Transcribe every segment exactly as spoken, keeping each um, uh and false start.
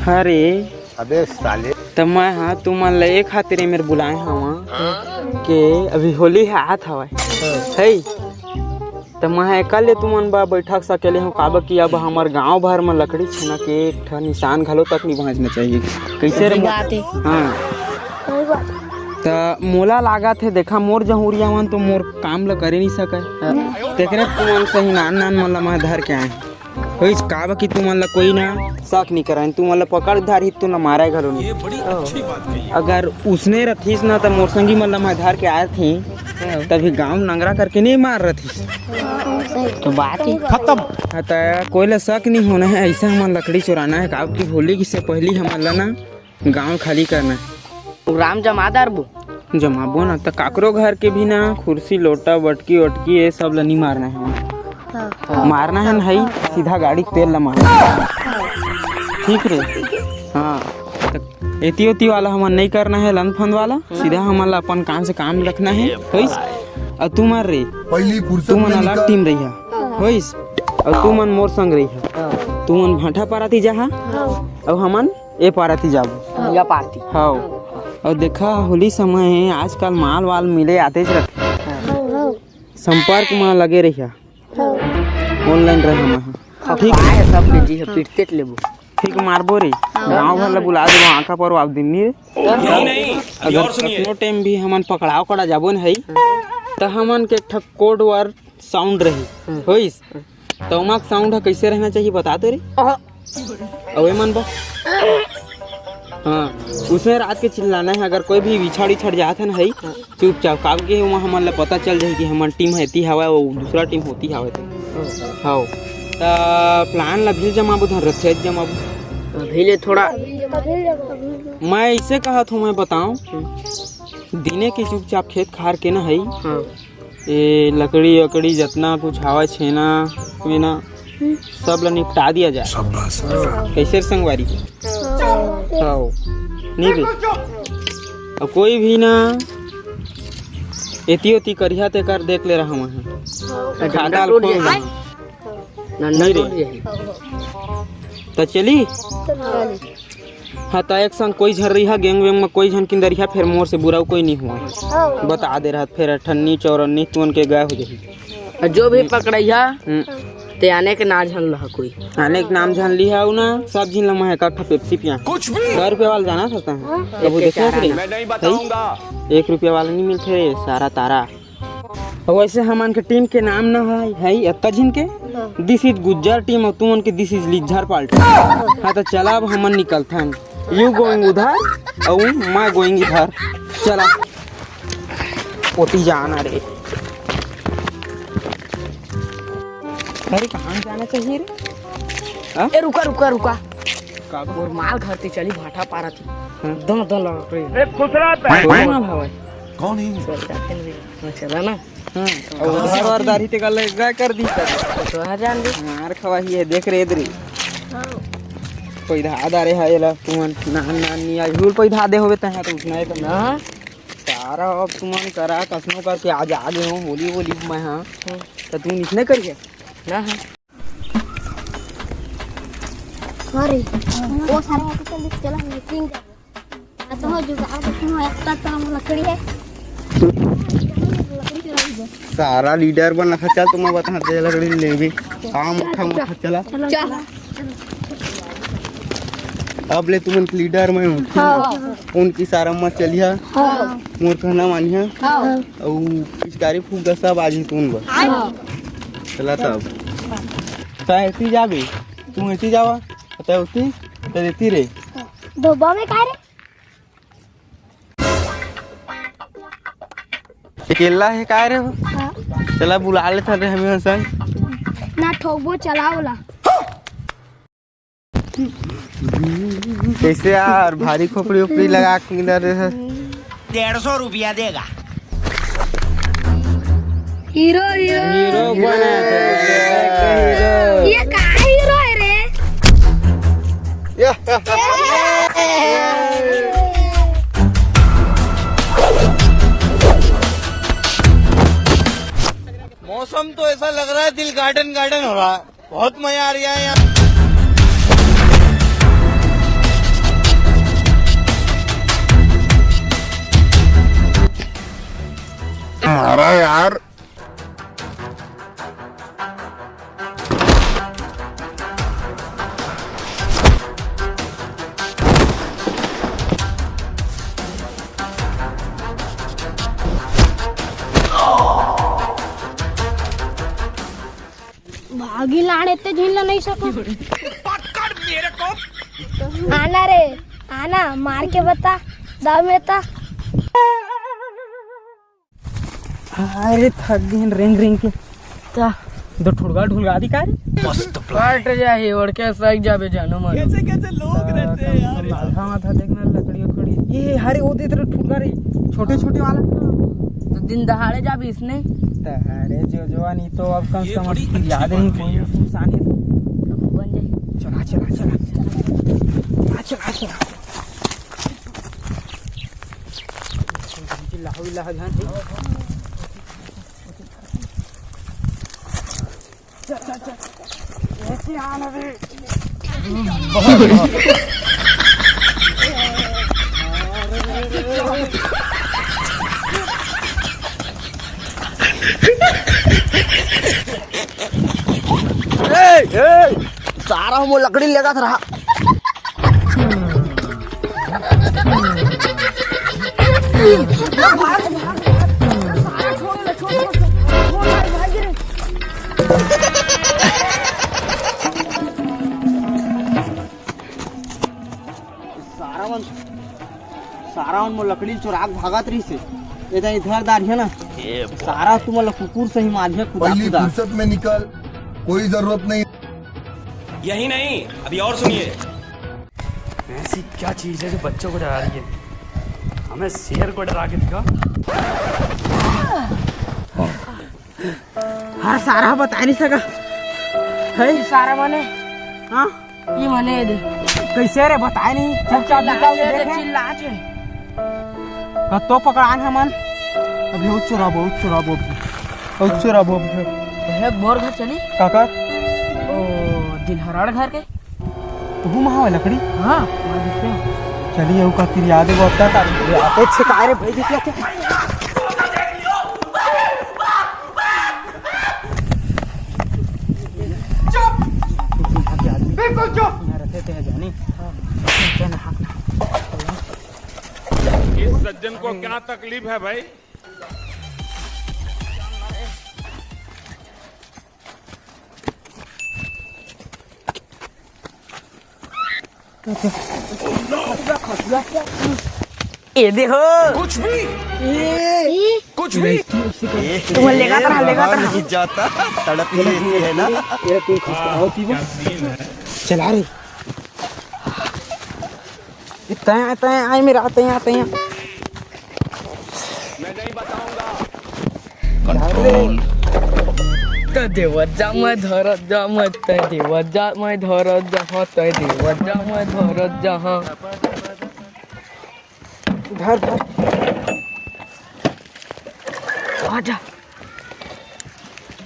अरे, अबे साले। त मैं हा तुमन ल ए खातिर एमेर बुलाए हवा के अभी होली ह आत हवय, है। त मैं हा एकर ले तुमन बा बैठक सकेले हूँ, काबर कि अब हमर गांव भर म लकड़ी छेना के एक ठन निशान घलो तक नहीं बांचना चाहिए। कैसे रे? सही बात है। हाँ। सही बात। त मोला लागत हे, देखा, मोर जहूरिया मन तो मोर काम ल करे नहीं सकय। हाँ। तेकरे तुमन सही नान नान मन ल मैं धर के आए। होइस, काबर कि तुमन ला कोई ना शक नहीं करय, तुमन ला पकड़ धारही, तुमन ला मारय घलो नहीं। अगर उसने रथिस ना, त मोर संगी मन ला मैं धर के आए थी, तभी गांव नंगरा करके नहीं मार रथिस। तो बात ही खत्म। हाँ, त कोई ला शक नहीं होना है, ऐसे हमन लकड़ी चुराना है, काबर कि होली से पहली हमन ला ना गांव खाली करना है। प्रोग्राम जमा डारबो। जमाबो ना, त काकरो घर के भी ना कुर्सी, लोटा, बटकी वटकी, ये सब ला नहीं मारना है। हाँ। मारना है ना, है सीधा गाड़ी के तेल ला मारना। ठीक रे। हाँ। त एती ओती वाला हमन नहीं करना है, लंद फंद वाला। सीधा हमन ला अपन काम से काम रखना है। होइस? अउ तुमन रे, पहली फुर्सत तुमन में अलग निकाल। टीम रही है। होइस? अउ तुमन मोर संग रही है। तुमन भांठा पारा ती जाहा। हाँ। अउ हमन ए पारा ती जाबो। या पारती। हाँ। अउ देखा, होली समय है, आजकल माल वाल मिले आतेच रथे। हाँ। संपर्क म लगे रहिया। हाँ। Online रहे हम। हाँ। ठीक। काय सब के जी है, पिटते लेबो। ठीक मारबो रे। हाँ। गांव भर ला बुला देबो, आंखा पर आप दिन नहीं रे। नहीं, नहीं, अभी अगर और सुनिए। कखनो टाइम भी हमन पकड़ाव कड़ा जाबो न हई, त हमन के एक ठक code word sound रही। हम्म। होइस? त ओमा के sound ह कइसे रहना चाहिए, बता तो रे। अहा। अउ ए मन बा। हाँ, उसने रात के चिल्लाना है, अगर कोई भी बिछड़ इछड़ जात है ना, हई, हाँ। चुपचाप, काबर कि ओमा हमन ला पता चल जाही कि हमन टीम है, एती हवय, वो दूसरा टीम होती हवय तो। हाँ। हाँ। त plan ला भी जमाबो, धन रथे जमाबो। अभी ले थोड़ा। मैं इसे कहत हूँ, मैं बताऊँ, हम्म। दिने के चुपचाप खेत खार के ना हई, हाँ। ए लकड़ी अकड़ी जतना कुछ हावय, छेना वेना, सब ला निपटा दिया जाए। शाबाश बेटा। कैसे रे संगवारी? हाँ। नहीं बे। अब कोई भी ना एती ओती करिहा, तेकर देख ले रहा हूँ। हाँ। खाता डंडा टूट खोल जाए। रहा। डंडा नहीं रे। टूट जाए। त चली? चली। हाँ, त एक संग कोई झन रहिहा, gang वेंग में कोई झन किंदरिहा, फिर मोर से बुरा कोई नहीं हुआ। हाँ। बता दे रहत, फिर अठन्नी चौरन्नी तुमन के गाय हो जाही। जो भी पकड़ैहा, हम्म। ते आने के नाम झन लहा कोई। आने के नाम झन लिहा ना, सब झिन ला मैं एक ठा Pepsi पिया। कुछ भी। दस रुपया वाला जाना सकता है। हाँ। कबू एक देखो चारा रे। ना। मैं नहीं बताऊंगा। एक रुपया वाला नहीं मिलथे रे, सारा तारा। अउ वैसे हमन के टीम के नाम न है, है अतका झिन के, हाँ। This is गुज्जर टीम, अउ तुमन के this is लिज्जर पार्टी। हाँ, त चला, अब हमन निकलथन। You going उधर, अउ मैं going इधर। चला, ओती जाना रे। अरे, कहाँ जाना चाहिए रे? हाँ? ए, रुका, रुका, रुका। का बा? मोर माल घर ते चली, भाटा पारा थी। हाँ। दं, दं लग रही। ए, खुश रह तैं। कोई माल हवय? कौन है? चल, जाते हैं। हाँ, चला ना। हाँ, अउ उधार वार दारी ते गल गा कर दी सर। तो आ जान दे। मार खवाही है, देख रे इधर ही। पैदा आदा रे है, एला तुमन नान नान नहीं आई, हुल पैदा दे होवे तहाँ तो उठना है तो। ना। सारा अब तुमन करा कसनो करके आज आ गए हो, होली होली में, हाँ। हम्म। तो तुम इसने करिए। ना, हाँ। अरे, वो सारा चला, चला, निकल जा। आ तो हो जुगाड़, देखो, एक तो लकड़ी है। लकड़ी चुराई दे। सारा लीडर बन रखा, चल, तुम्हें बता दे, लकड़ी ले भी। काम उठा, उठा, चला। चला। चला। अब ले तुमन के लीडर मैं हूँ। हाँ। उनकी सारा मत चलिया। हाँ। मोर कहना मानिया। हाँ। अउ पिचकारी फूक दा, सब आज ही तुम बस। हाँ। चला तब। तै एती जाबे, तू एती जावा, तै ओती, तै एती रे। धोबा में का रे? अकेला है का रे? हाँ। चला बुला लेथन रे हमें संग। ना ठोकबो, चला ओला। कैसे यार, भारी खोपड़ी उपड़ी लगा के मिला रे है। डेढ़ सौ रुपया देगा। Hero, hero. हीरो बना थे। ये का हीरो है रे? या, या, या। मौसम तो ऐसा लग रहा है, दिल गार्डन गार्डन हो रहा है। बहुत मजा आ रहा है यहाँ। अरे यार। भागी लाड़े ते झील नहीं सको। आना रे, आना, मार के बता, दम है ता। अरे थक दिन रेंग रेंग के। ता दो ठुड़गा ढुलगा दी का रे? मस्त plan। कट जाही, ओढ़ के सक जाबे जानो मानो। कैसे कैसे लोग रहते हैं यार। माथा माथा देखना, लकड़ी उकड़ी। ये हरे वो दे तेरे ठुड़गा रे, छोटे छोटे वाला। तो दिन दहाड़े जाबे इसने। दहाड़े जो जो नहीं तो अब कम से कम याद नहीं कोई इंसान है। बन जाए। चला चला चला चला चला चला। चिल्लाओ, चिल्लाओ, ध्यान से। चल, चल, चल। ऐसे आना रे। ए, ए, सारा हम लकड़ी लेगत रहा। सारा मन, सारा मन मोर लकड़ी चोराक भागत रहिस हे। ए दे इधर दार हे ना। सारा तुमन ला कुकुर सही मारिया कुदा पहली कुदा। फुर्सत में निकल, कोई जरूरत नहीं। यही नहीं, अभी और सुनिए। ऐसी क्या चीज है जो बच्चों को डरा रही है? हमें शेर को डरा के दिखा। हर सारा बता नहीं सका। है सारा माने? हाँ? ये माने दे। कैसे रे, बताए नहीं? चुपचाप चिल्ला निकाल के दे, देखे। चिल्ला के। कत्तो पकड़ान हमन। अभी उच्च रहो, उच्च रहो, उच्च रहो। है बोर घर चली? काकर? ओ, दिलहराड़ घर के? तू वहाँ है लकड़ी? हाँ, वहाँ दिखते हैं। चलिए, वो का तिरिया दे, वो अब तक आ रही है। आप अच्छे का रे भाई, दिखिए क्या? चुप! बिल्कुल चुप! यहाँ रखे थे जानी। इस सज्जन को क्या तकलीफ है भाई? ये देखो। कुछ भी। कुछ भी। तुम लेगा तो रहा, लेगा तो रहा। नहीं जाता, तड़प ही ऐसी है ना। ये तुम खसकाओ पीबो। चला रे। तय, तय, आय मेरा, तय, तय। मैं नहीं बताऊंगा। Control। तय देवत जा, मैं धरत जा, मैं तय देवत जा, मैं धरत जा, हाँ, तय देवत जा, मैं धरत जा, हाँ। धर, धर। आजा।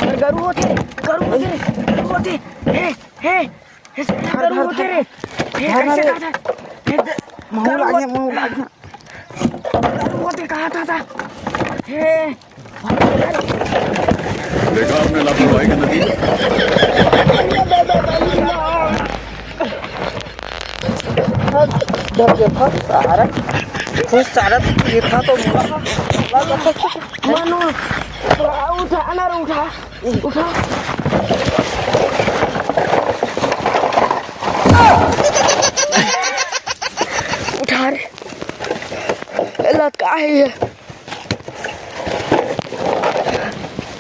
गरू होथे, गरू होथे, गरू होथे। हे, हे। हे, धर, गरू धर, होथे धर। रे। हे, धर, कैसे धर। धर, धर? हे, ग-, महू गरू लागे, होथे। महू लागे। गरू होथे, कहाँ था, था? हे। देखा आपने लापरवाही का नतीजा। धर देखा, सारा। खुश सारा देखा तो मनु, उठा ना रे, उठा। उठा। उठा रे। ए, लटका है ये।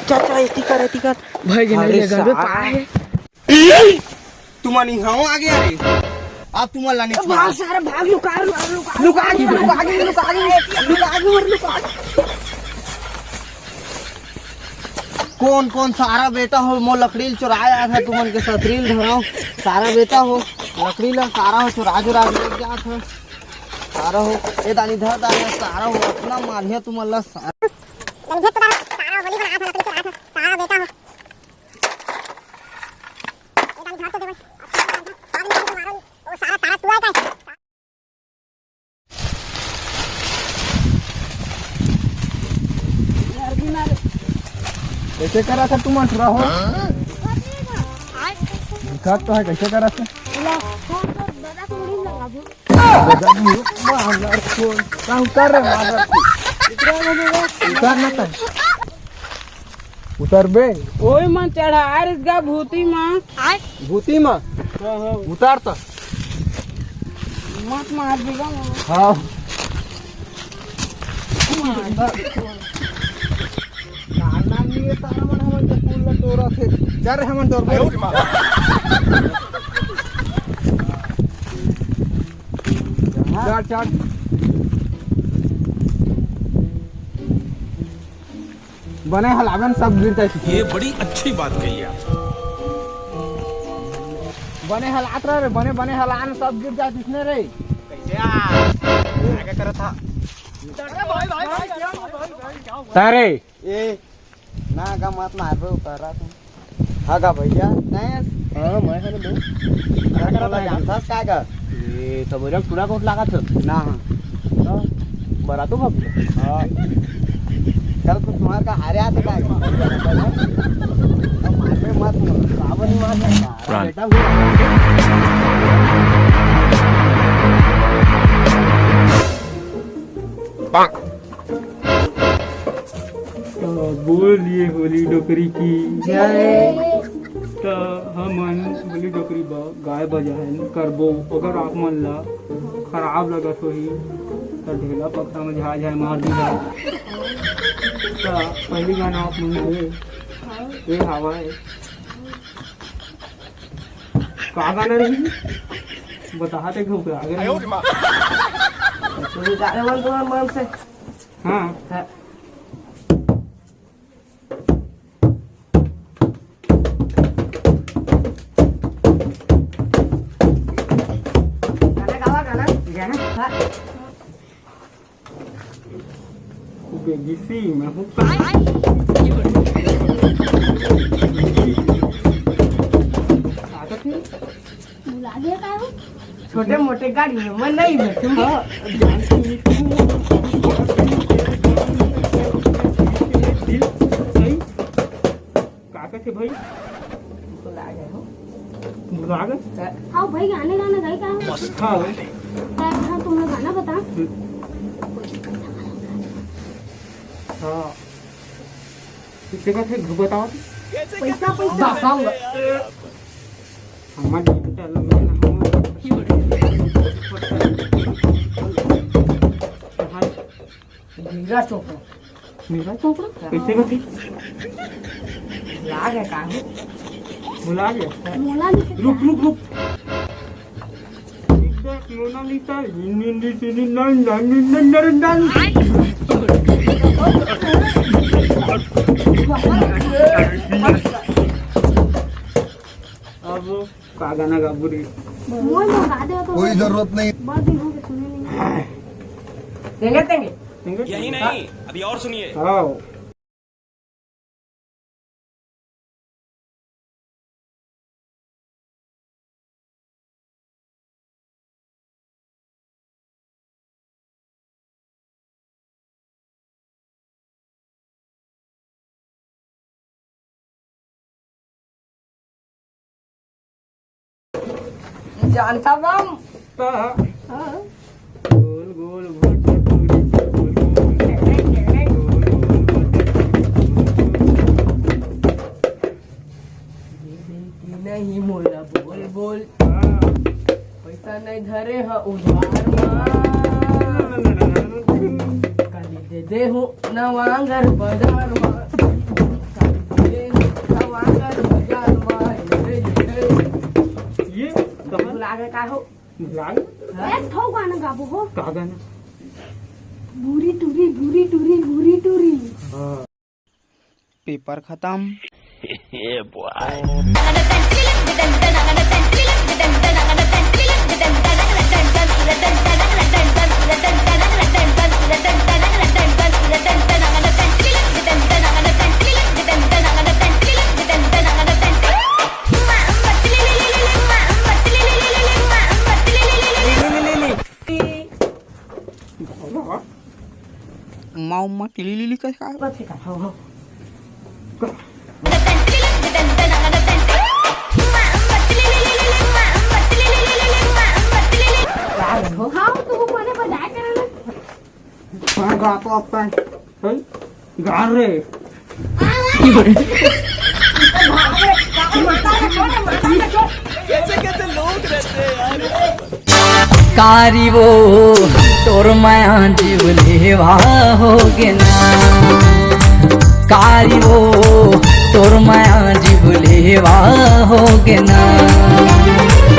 चाचा, एती कर, एती कर। भाई जी, नहीं अरे लेगा, बे, सारा। पा है। तुमन इहाँ आ गया रे। अब तुमन ला नहीं भाग छोड़ा। सारा, भाग, लुका, लुका, लुका। लुका के, लुका के, लुका के, लुका के और लुका के। कौन, कौन सारा बेटा हो, मोर लकड़ी ल चुराए आत हे, तुमन के सतरी ल धराव। सारा बेटा हो, लकड़ी ला सारा हो चुरा, चुरा के लेके जात हे। सारा हो, ए दानी धर, दानी सारा हो, अतना मारिया तुमन ला सारा। जल्दी तो सारा, सारा होली बनात हे, लकड़ी चुरात हे, सारा बेटा हो। कइसे करत हस तुमन टूरा हो? दिखत तो हे, कइसे करत हस? का उतर रे, मार रे। उतर ना तैं। उतर बे। ओए मन चढ़ा रे गा भूती मा। भूती मा? हाँ, हाँ। उतर त। मत मार देगा। हाँ। नान नान नहीं है, सारा मन हमन के फूल ला टोरत हे। चल रे, हमन टोरबो। चल, चल। बने हलाबे न सब गिर जाए। ये बड़ी अच्छी बात कही आप। बने हलात रह रे, बने, बने हलान सब गिर जाए इसने रे। कइसे आ? क्या करत हस? तारे। ए, ना गा, मत मारबे, उतरा तू। हाँ गा भैया, नहीं। हाँ, मैं हरे बे। का करत हस? जानथस का गा? ए, सबेरे टूरा कोट लागत हस? ना, हाँ। हाँ, बरातू भग। हाँ। चल, तू तुम्हार का हारे आते का गा? तो मारबे मत, सावन मार। Run। बेटा, तो बोलिए होली डोकरी की जय। त हमन होली डोकरी बर गाय बजाए करबो, अगर आप मन ला खराब लगत होही त ढेला पकड़ा में झाय झाय मार दीहा। त पहली गाना आप मन के ये हवय। का गाना रही? बता दे, घबरा गए। तू भी गाने मन तुम्हारे मन से। हाँ। हाँ। गाना गावा, गाना। गाना? हाँ। बेगिसी में हूँ। आदत नहीं। भुला गया का हो? छोटे मोटे गाड़ी में मैं नहीं बैठूंगी। हाँ, जानती नहीं तू। दिल सही। का कथे भाई? भुला गए हो? भुला गए? हाँ भाई, गाने गाना गाई का हो? हाँ। हाँ, तुम लोग गाना बता। हम्म। हाँ। किसे का थे बताओ? पैसा, पैसा। बताओ। हमारे नीरज चोपड़ा। नीरज चोपड़ा? हाँ। कैसे करती? भुला गया का हो? भुला गया? मोनालिसा। रुक, रुक, रुक। मोनालिसा। अब का गाना गाबू रे? मोर में गा दे तो कोई जरूरत नहीं। बहुत दिन हो गए सुने नहीं। तेंगे, तेंगे। तेंगे? यही नहीं, अभी और सुनिए। हाँ। जानता बम। हाँ। गोल गोल भोजपुरी, गोल गोल। नहीं मोला बोल बोल। हाँ। पैसा नहीं धरे ह उधार मा। काली दे दे हो नवांगर बाजार मा। काली दे दे हो नवांगर बाजार मा। ये, ये, ये। ये कहाँ? भुला गए का हो? भुला गए? हाँ? एक ठो गाना गाबो हो। का गाना? भूरी टूरी, भूरी टूरी, भूरी टूरी। हाँ। पेपर खतम। ये बॉय। उम्मा, उम्मा, टिली, लिली, का, का? बस, ठीक है, हाँ, हाँ। पापा अपन, हैं? गार रे। कारी वो तोर माया जीव लेवा हो गे ना। कारी वो तोर माया जीव लेवा हो गे ना।